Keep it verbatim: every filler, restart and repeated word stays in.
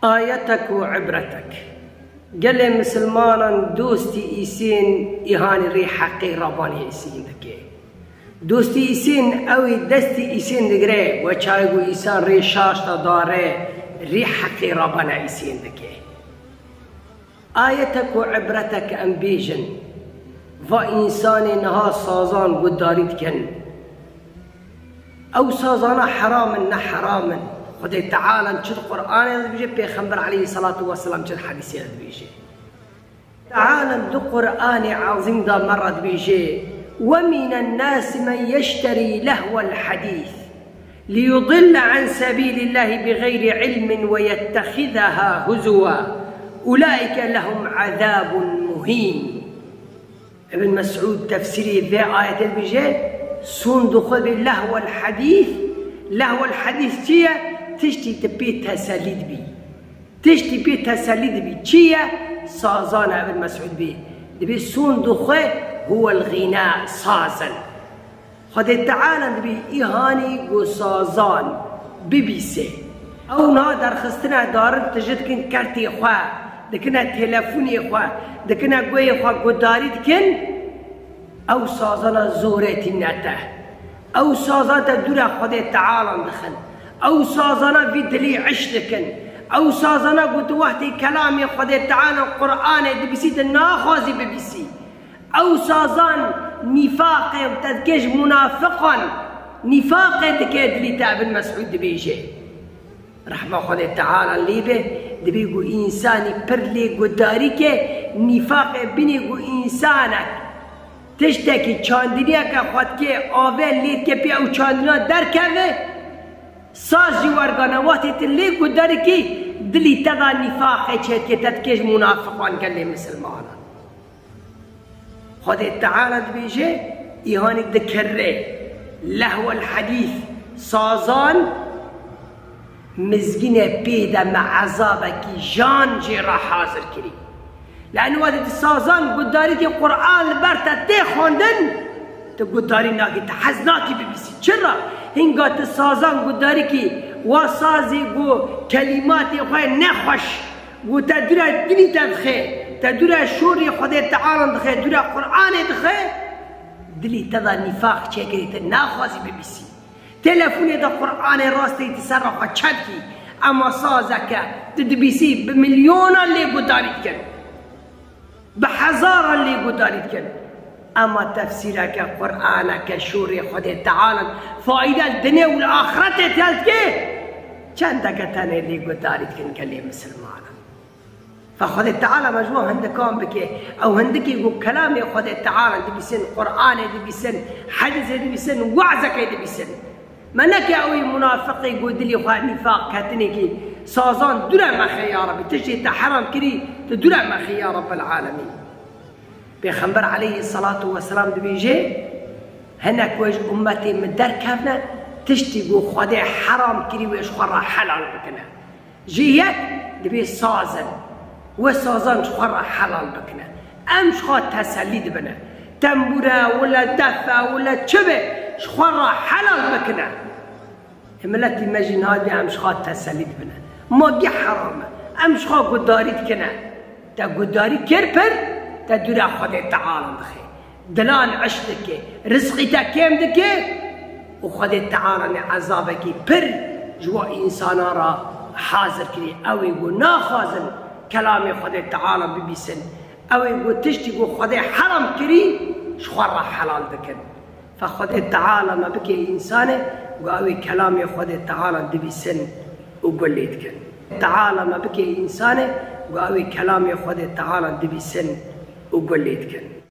Ayetek û ibretek. Gelê misilmanan dostî îsên îhanî rê heqê rabanê îsên dike. Dostî îsên ew ê destî îsên digire, we çayê ku îsan rê şaş da dare, rê heqê rabana îsên dike. Ayetek û ibretek em bêjin, va însanê niha sazan gudarî dikin. Ew sazana heram in, ne heram in. Xwedê Teala çi di Qur'anê de dibêje, Pêxember aleyhisselatu vesselam çi di hedîsê de dibêje. Teala di Qur'anê Azîm de me re dibêje, "Ve minen nasi men yeşterî lehwel hadîs liyudille an sebîlillahi bi gayri ilmin ve yettehizeha huzuwa, ulaike lehum azabun muhîn." Ibn Mes'ud tefsîrê vê ayetê dibêje, sond dixwe bê lehwel hadîs. Lehwel hadîs çi ye? Tiştî tu pê tesellî dibî. Tiştî pê tesellî dibî. Çi ye? Sazan e, Ibn Mes'ud bê. Dibê sond dixwe huwel ghina, saz in. Xwedê Teala dibî îhanî ku sazan bibîsê. Ew niha derxistine darin tije dikin kertê xwe, dikine telefonê xwe, dikine guhê xwe gudarî dikin, ew sazana zorê tîne te. Ew sazan te dûra Xwedê Teala dixin. Ew sazana vî dilî iş dikin. Ew sazana ku tu wextê kelamê Xwedê Teala Qur'anê dibîsî, tu naxwazî bibîsî. Ew sazan nîfaqê te dike ji munafiqan, nîfaqê dike dilî te, Ibn Mes'ud dibêje. Rehma Xwedê Teala lê be, dibê ku însanî pir lê gudarî ke, nîfaqê binê ku însanek tiştekî çandiniyeke xwe dike, ave lê dike pê ew çandina derkeve, saz jî wergane, wextê tu lê gudarî kî, dilî te de nîfaqê çêdike, te dike ji munafiqan gelê misilmanan. Xwedê Teala dibêje, îhanî dikirre, lehwel hadîs, sazan, mizgîne pê de me ezabekî jan jê re hazir kirî. Lano wextê tu sazan gudarîkî Qur'an li ber te tê xwendin, tu gudarî nakî, tu hez nakî bibîsî. Çira? Hinga tu sazan gudarîkî, wa sazê ku kelîmatê xwe nexweş, ku te dûra dinî te dixe, te dûra şorê Xwedê Teala dixe, dûra Qur'anê dixe, dilî te de nîfaq çêkirî, te naxwazî bibîsî. Telefonê de Qur'anê rastê di ser xwe çepkî, ema sazeke tu dibîsî bi milyonan lê gudarî dikin. Bi hezaran lê gudarî dikin. Ema tefsîreke Qur'aneke şorê Xwedê Teala faîde li dinê û li axretê te dike, çendeke tenê lê gudarî dikin gelê misilmanan. Fe Xwedê Teala me ji wan hindikan bike. Ew hindikî ku kelamê Xwedê Teala dibîsin, Qur'anê dibîsin, hedîsê dibîsin, wazekê dibîsin. Me neke ew ê munafiqê ku dilî xwe nîfaq ketinekî sazan dûre me xe ya Rebî. Tiştê te heram kirî, tu dûre me xe ya Rebbel Alemîn. Pêxember aleyhisselatu vesselam dibêje, hinek wê ji ummetê min derkevne, tiştî ku Xwedê heram kirî wê ji xwe re helal bikine. Ji yek dibê saz in. We sazan ji xwe re helal bikine. Em ji xwe tesellî dibine. Tembûr e, wile def e, wile çi be, ji xwe re helal bikine. Ê miletî me jî niha dê em ji xwe tesellî dibine. Ma geh heram e. Em ji xwe gudarî dikine. Te gudarî kir pir, te dûra Xwedê Teala dixe. Dilan iş dike, rizqî te kêm dike û Xwedê Teala ne ezabekî pir ji wan însanan re hazir kirî. Ew ê ku naxwazin kelamê Xwedê Teala bibîsin, ew ê ku tiştî ku Xwedê heram kirî, ji xwe re helal dikin. Fe Xwedê Teala me bike însanê ku ew ê kelamê Xwedê Teala dibîsin û guh lê dikin. Teala me bike însanê ku ew ê kelamê Xwedê Teala dibîsin û guh lê dikin.